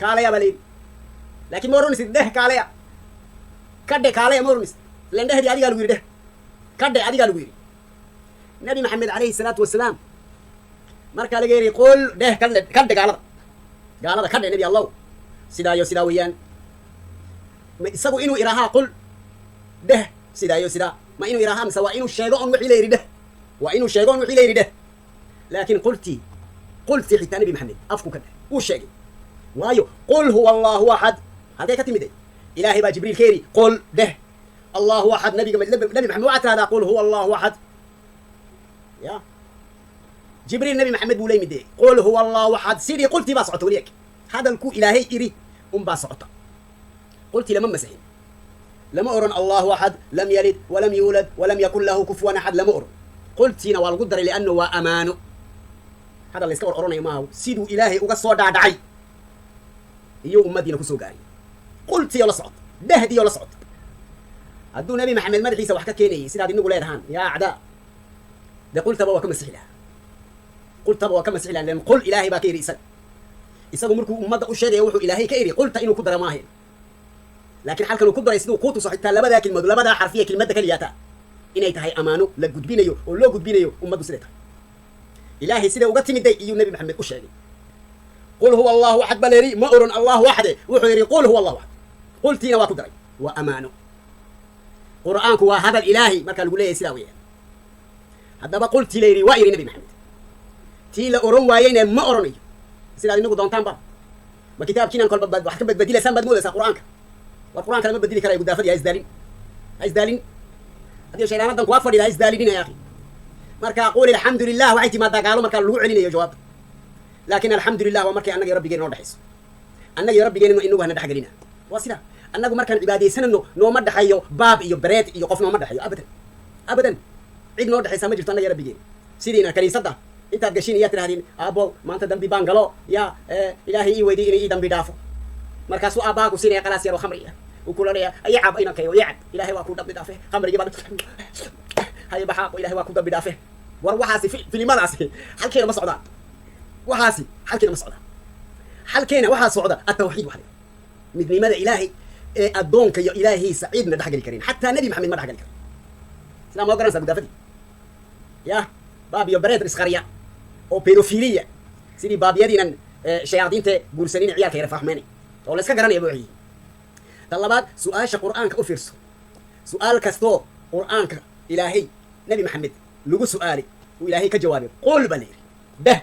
Kaalaya baa la yidhi, laakiin ma oranaysid dheh kaalaya, ka dhe kaalaya, ma oranaysid. Ilan dhehdii adigaa lagu yidhi, dheh ka dhe adigaa lagu yidhi. Nabi Maxamed calayhi salaatu wasalaam markaa laga yidhi qul, dheh, kadhe, ka dhe gaalada, gaalada ka dhe Nebi Allow, sidaa iyo sidaa weeyaan, ma isagu inuu idhaahaa qul, dheh sidaa iyo sidaa, ma inuu idhaahaa, mise waa inuu sheego on wixii la yidhi dheh? Waa inuu sheego on wixii la yidhi dheh. Laakiin qultii, qultii xitaa Nebi Maxamed afku ka dheh, wuu sheegay. Waayo, qul huwa Allahu axad halkay ka timide? Ilaahay baa Jibriil ka yidhi qul, dheh, Allahu axad. Nabiga, Nabi Maxamed, waxaad tirahdaa qul huwa Allahu axad. Ya Jibriil Nabi Maxamed buu la yimid de qul huwa Allahu axad. Sidii qultii baa socota weli. Eg, hadalkuu Ilaahay iri unbaa socota. Qultii lama masaxin, lama oran Allahu axad lam yalid walam yuulad walam yakun lahu kufuwan axad, lama oran. Qultiina waa lagu daray lianno waa amaano. Hadal la iska or oranayo maaha. Siduu Ilaahay uga soo dhaadhacay iyo ummaddiina kusoo gaaray, qultii oo la socota, dhahdii oo la socota. Hadduu Nabi Maxamed madaxiisa wax ka keenayay sidaad inagu leedahaan, yaa acdaa, dee qultaba waa ka masixi lahaa, qultaba waa ka masixi lahaa. Lan qul Ilaahay baa ka yidhi isaga. Isagu markuu ummadda u sheegaya wuxuu Ilaahay ka yidhi, qulta inuu ku dara maahayn, laakiin halkan uu ku daray siduu kuu tuso xitaa labadaa kelmadood, labadaa xarfiya kelmadda keliyaata inay tahay amaano la gudbinayo oo loo gudbinayo ummaddu. Siday tahay Ilaahay siday uga timiday iyuu Nebi Maxamed u sheegay. Qul huwa Allahu axad baa la yidhi, ma oran Allahu axade, wuxuu yidhi qul huwa Allahu axad, qultiina waa ku daray, waa amaano. Qur'aanku waa hadal Ilaahay markaa lagu leeyahay sidaa weeyaan. Haddaba qultii la yidhi waa yidhi Nebi Maxamed, tii la oran waayeyna ma oranayo sidaad inagu doontaanba. Ma kitaabkiinan kolba wax ka badbedilaysaan baad moodaysaa Qur'aanka? War, Qur'aanka lama bedeli karayo. Gudaafadii ha isdaalin, ha isdaalin. Haddii shaydaanadan kuwa fadhida, ha isdaalinina ya akhi. Marka qul alxamdu lilah waxay timaadaa gaalo markaa lagu celinayo jawaabta, laakin alxamdu lilah waa markay annaga iyo Rabbigeen noo dhexayso. Annaga iyo Rabbigeen inagu hana dhexgelina. Waa sida annagu markaan cibaadaysanano, nooma dhexeeyo baab iyo bareed iyo qof, nooma dhexeeyo abadan, abadan. Cid noo dhexaysa ma jirto annaga iyo Rabbigeen. Sidiina kaniisadda intaad gashiin iyaa tidhahdeen: "Aabbo, maanta dambi baan galo, yaa Ilaahay ii weydiy inay ii dambi dhaafo." Markaasuu aabbaha ku siinaya qalaas yar oo khamri ah, uu kula leeya: "Ii cab inankayo, ii cab, Ilaahay waa ku dambi dhaafe. Khamrigii baa haye baxaaqo, Ilahay waa ku dambi dhaafe." War, waxaasi filimadaasi halkeena ma socdaan. Waxaasi halkeena ma socdaan. Halkeena waxaa socda atawxiid, waxa midnimada Ilaahay ee addoonka iyo Ilaahiisa ciidna dhex geli karin. Xataa Nebi Maxamed ma dhex geli karin. Sidaa ma garanaysaa gudaafadii? Ya baab iyo bareed isqariya oo pedofiliya, sidii baabiyadiinan shayaadiinta guursanin ciyaalka yara fahmeenay oo la iska garanaya buu yihi. Tan labaad, su-aasha Qur'aanka u fiirso. Su-aal kastoo Qur'aanka Ilaahay Nebi Maxamed lagu su'aalay uu Ilaahay ka jawaabay qul baa la yidhi dheh,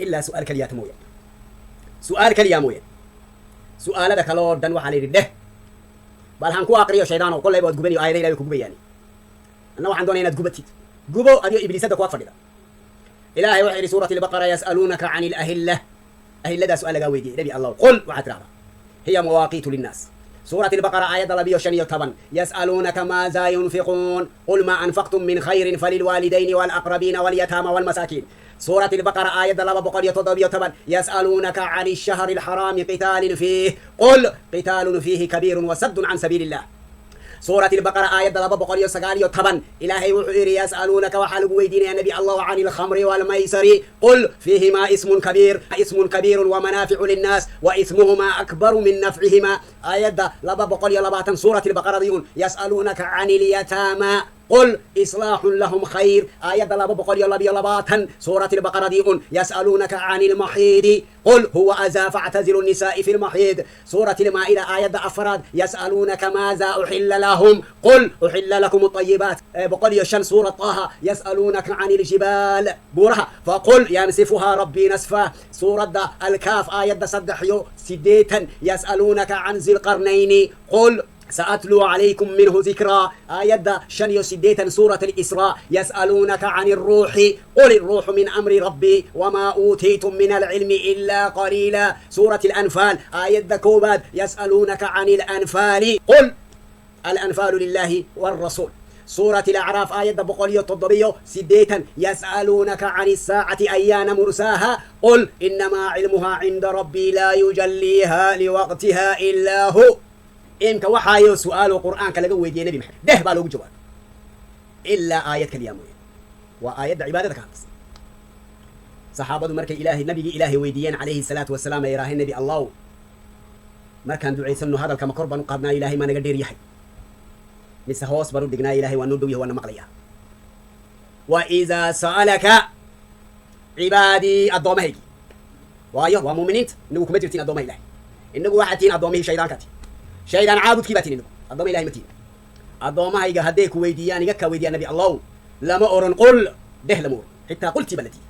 ilaa su'aal keliyaata mooyaan, su'aal keliyaa mooyaan, su'aalada kale oo dhan waxaa la yidhi dheh. Bal han ku aqriyo, shaydaan oo kollayba waad gubanayo, aayada Ilahay way ku gubayaani. Anna waxaan doonaya inaad gubatid, gubo adigo ibliisada ku ag fadhida. Ilaahay wuxuu yidhi suurati Albaqara: yas'aluunaka can ilahilla. Ahilladaa su'aal lagaa weydiiyey, Nebi Allah. Qul, waxaad tidhahdaa: hiya mawaaqiitu linnaas. سورة البقرة آية 215: يسألونك ماذا ينفقون، قل ما أنفقتم من خير فللوالدين والأقربين واليتامى والمساكين. سورة البقرة آية 217: يسألونك عن الشهر الحرام قتال فيه، قل قتال فيه كبير وصد عن سبيل الله. سورة البقرة آية 219: إلهي wuxuu yidhi: يسألونك، waxaa lagu weydiinaya, Nabi Allah, عن الخمر والميسر، قل فيهما إثم كبير ومنافع للناس وإثمهما أكبر من نفعهما. آية 220 سورة البقرة ديون: يسألونك عن اليتامى، قل إصلاح لهم خير. آية 222 سورة البقرة ديون: يسألونك عن المحيض، قل هو أذى فاعتزلوا النساء في المحيض. سورة المائدة آية 4: يسألونك ماذا أحل لهم، قل أحل لكم الطيبات. 105 سورة طه: يسألونك عن الجبال، buuraha، فقل ينسفها ربي نسفا. سورة الكهف آية 83: يسألونك عن ذي القرنين، قل سأتلو عليكم منه ذكرا. آية 85 سورة الإسراء: يسألونك عن الروح، قل الروح من أمر ربي وما أوتيتم من العلم إلا قليلا. سورة الأنفال آية 1: يسألونك عن الأنفال، قل الأنفال لله والرسول. سورة الأعراف آية 187: يسألونك عن الساعة أيان مرساها، قل إنما علمها عند ربي لا يجليها لوقتها إلا هو. Imka waxaayo su'aalo Qur'aanka laga weydiiyey Nebi Maxamed dheh baa loogu jawaabay, ilaa aayad kaliya mooye, waa aayadda cibaadada ka hadlaysa. Saxaabadu markay Ilaahay, nabigii Ilaahay weydiiyeen calayhi salaatu wasalaam, ay yidhaaheen: Nebi Allow, markaan ducaysanno hadalka ma kor baan u qaadnaa, Ilaahay maa naga dheer yahay, mise hoos baan u dhignaa, Ilaahay waa noo dhow yahay, waa na maqlayaa? Wa idaa sa'alaka cibaadii, addoomahaygii, waayo waa muuminiinta, inagu kuma jirtiin addoomaha Ilahay, inagu waxaad tihiin addoomihii shaydaanka tihin, shaydaan caabudkii baa tihin, inagu addooma Ilahay ma tihin. Addoommahayga hadday ku weydiiyaan, iga kaa weydiiyaan, Nabi Allow, lama oran qul dheh, lama oran, xitaa qultii baa la diiday.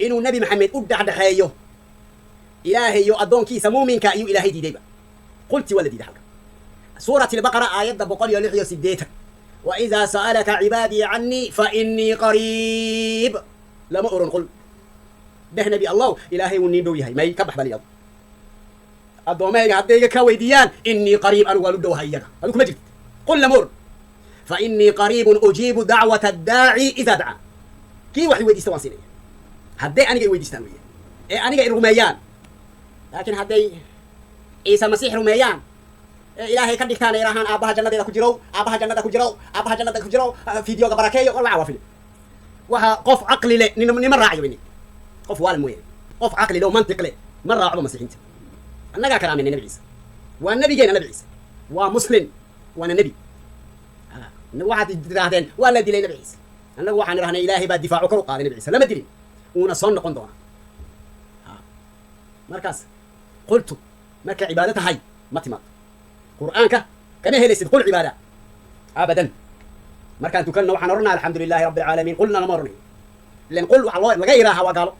Inuu Nebi Maxamed u dhexdhexeeyo Ilaahay iyo addoonkiisa muuminka ayuu Ilaahay diidayba, qultii waa la diiday halka. suurati Albaqara aayadda 186: وإذا سألك عبادي عني فإني قريب. Lama oran qul dheh, Nebi Allow, Ilaahay wuu niin dhow yahay, may ka bax baliyado. Addoommahayga hadday iga kaa weydiiyaan, إني قريب, anigu waan u dhowahay iyaga, adigu kuma jirtid, qul lama oran. فإني قريب أجيب دعوة الداعي إذا دعان. Kii wax i weydiista waan siinaya, hadday aniga i weydiistaan weeye ee aniga i rumeeyaan. Laakiin hadday Ciise Masiix rumeeyaan ee Ilaahay ka dhigtaan, ay rahaan aabbaha jannadeeda ku jirow, aabbaha jannada ku jirow, aabbaha jannada ku jirow, videoga barakeeyo, war waxa waa fili, waxa qof caqli le nima raacayo ini qof waal mooye, qof caqli le oo mantiq le ma raacdo masiixiinta. Annagaa karaaminay Nabi Ciise, waa nabigeena. Nabi Ciise waa muslim waana nebi. Innagu waxaad tidhaahdeen waa la dilay Nabi Ciise. Annagu waxaan idhahnay Ilaahay baa difaaco kor u qaaday Nabi Ciise, lama dilin, wuuna soo noqon doonaa. Markaas qultu markay cibaado tahay ma timaado, Qur'aanka kama helaysid qul cibaada abadan. Markaan tukanno waxaan odhanaa الحمد لله رب العالمين, qulna lama odhanayo, ilan qul waxaa loo laga yidhaahaa waa gaalo,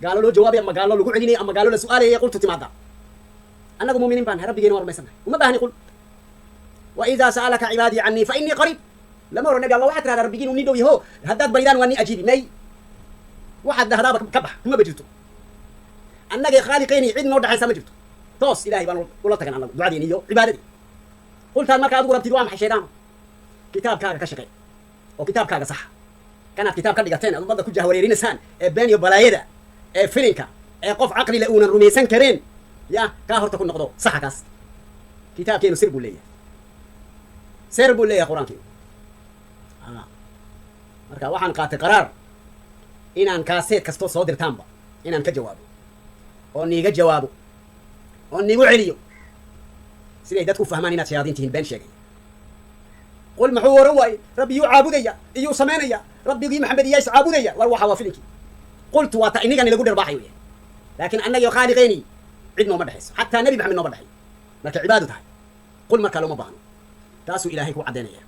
gaalo loo jawaabay ama gaalo lagu celinaya ama gaalo la su'aalaya qultu timaada. Annagu muuminiin baan nahay, rabbigeena waan rumaysannahay, uma baahni qul. وإذا سألك عبادي عني فإني قريب lama oran. Nabi Allah, waxaad tirahdaa rabbigiin uu nii dhow yaho, haddaad baridaan waa nii ajiibi. May, waxaad dhahdaaba ka bax, kuma ba jirto. Annagay khaaliqeeni cid noo dhexaysa ma jirto, toos Ilahay baan ula tagan annagu ducadeeni iyo cibaadadii. Qultaad marka adigu rabtid waa maxay? Shaydaan, kitaabkaaga ka shaqee oo kitaabkaaga saxa. Kanaad kitaab ka dhigateen aad ummadda ku jahwareerinaysaan ee been iyo balaayada ee filinka ee qof caqli le uunan rumaysan kareen, ya kaa horta ku noqdo saxa kaas. Kitaabkeenu sir buu leeyahay, sir buu leeyahay Qur-aankeenu. Marka waxaan qaatay qaraar inaan kaaseed kastoo soo dirtaanba inaan ka jawaabo oo niiga jawaabo oo niigu celiyo, siday dadku fahmaan inaad shayaadiin tihiin been sheegay. Qul muxuu oran waaye? Rabbiyuu caabudaya iyuu samaynaya, rabbigii Maxamed iyaa is caabudaya. War waxa waa filinkii. Qultu waa ta inigani lagu dharbaaxay weya, laakiin annagiyo khaaliqeeni cid nooma dhexayso, xataa Nebi Maxamed nooma dhexayo. Markay cibaado tahay qul markaa looma baahno, taasuu Ilaahay ku caddaynaya.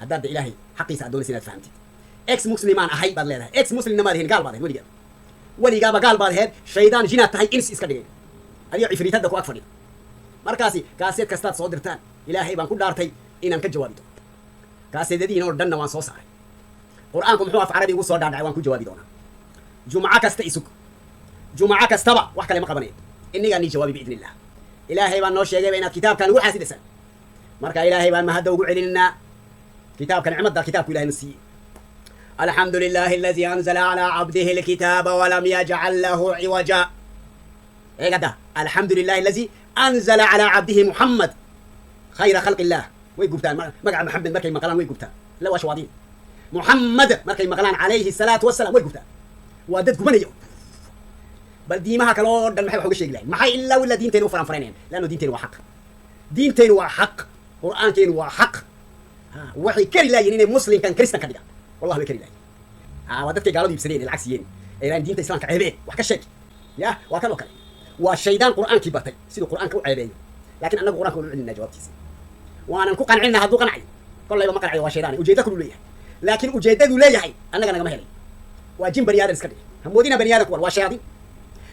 Haddaad da Ilaahay xaqiisa aad doonaysa inaad fahamtid, ex muslimaan ahay baad leedahay. Ex muslimna maad ahayn, gaal baad ahayd weligaa. Weligaaba gaal baad ahayd, shaydaan jinaad tahay, insi iska dhigay adigo cifriitada ku ag fadhiya. Markaasi kaaseed kastaad soo dirtaan, Ilaahay baan ku dhaartay inaan ka jawaabi doono. Kaaseedadiin oo dhanna waan soo saaray. Qur-aanku muxuu af Carabi ugu soo dhaadhacay waan ku jawaabi doonaa. Jumco kasta isug, jumco kastaba wax kale ma qabanayo, innigaa nii jawaabi biidni Illah. Ilaahay baan noo sheegayba inaad kitaabkan ugu xaasidaysaan. Marka Ilaahay baan mahadda ugu celinaynaa kitaabka, nicmadda kitaabku Ilahay na siiyey. الحمد لله الذي أنزل على عبده الكتاب ولم يجعل له عوجا. Eegada, الحمد لله الذي أنزل على عبده محمد خير خلق الله. Way gubtaan magaca Maxamed markay maqlaan, way gubtaan. La waa shawaadiin. Muxamed markay maqlaan calayhi الsalaatu wasalaam way gubtaan, waa dad gubanaya. Bal diimaha kale oo dhan maxay wax uga sheegi lahayn? Maxay ilaa ilaa diinteena u faranfaranayaan? Leanno diinteenu waa xaq, diinteenu waa xaq, Qur'aankeenu waa xaq. Waxay kari laayiin inay muslimkan Kristan ka dhigaan. Wallahi way kari laayiin. Ha, waa dadkay gaaladu iibsadeen ee lacag siiyeen ee yidhahdeen diinta Islaamka ceebee, wax ka sheeg. Ya, waa kan oo kale, waa shaydaan Qur'aankii bartay siduu Qur'aanka u ceebeeyo. Laakiin annagu Qur'anka wanu celinaa jawaabtiisa, waanan ku qancinaa. Hadduu qancayo, kollayba ma qancayo, waa shaydaan, ujeeddo kalu leeyahay. Laakiin ujeeddaduu leeyahay annaga nagama helay. Waa jin bani aadan iska dhigay. Hamoodina bani aadan kuwan, waa shayaadiin.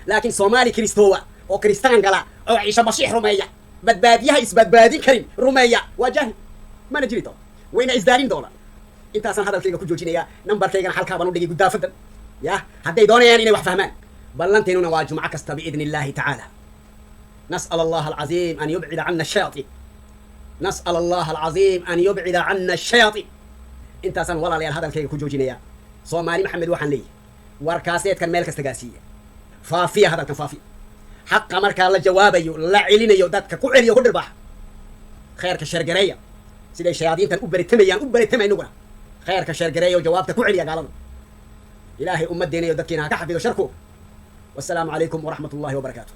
Laakiin Soomaali Kristoowa oo Kristaan gala oo Ciise Masiix rumeeya, badbaadiyaha isbadbaadin karin rumeeya, waa jaahil, mana jiri doono, wayna isdaalin doonaan. Intaasaan hadalkayga ku joojinaya. Nambarkaygana halkaa baan u dhigay guddaafadan ya hadday doonayaan inay wax fahmaan. Ballanteennuna waa jumco kasta biidni Illahi tacaala. نسأل الله العظيم أن يبعد عنا الشياطين، نسأل الله العظيم أن يبعد عنا الشياطين. Intaasaan, walaalayaal, hadalkayga ku joojinaya. Soomaali Maxamed waxaan leeyahay, warkaaseedkan meel kasta gaarsiiya, faafiya hadalkan, faafiya xaqa. Markaa la jawaabayo, la celinayo, dadka ku celiyo, ku dhirbaaxa khayrka, share gareeya. Siday shayaadiintan u beritamayaan u beritamay, inaguna khayrka share gareeya oo jawaabta ku celiya gaalada. Ilaahay ummaddeena iyo dadkiina ha ka xafido sharku. Wasalaamu calaykum waraxmat ullahi wabarakaatu.